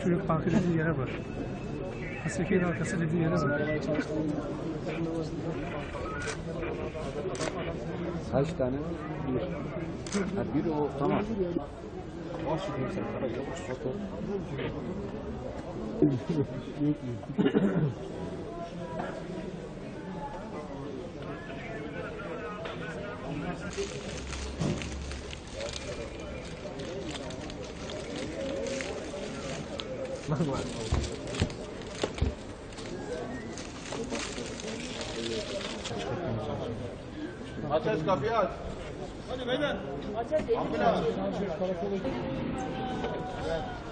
Çocuk parkı dediği yere bak. Haseki'nin arkası dediği yere bak. Kaç tane? Bir. Ha, bir o tamam. Ateş kapıyı aç. Hadi beyler. Ambulans.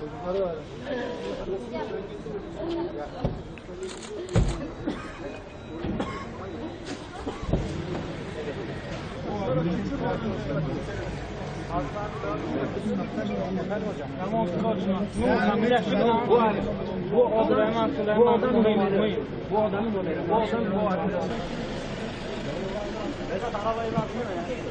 Çocukları var. Bu adamın bu adam bu arkadaş. Vedat arabayı baksana ya.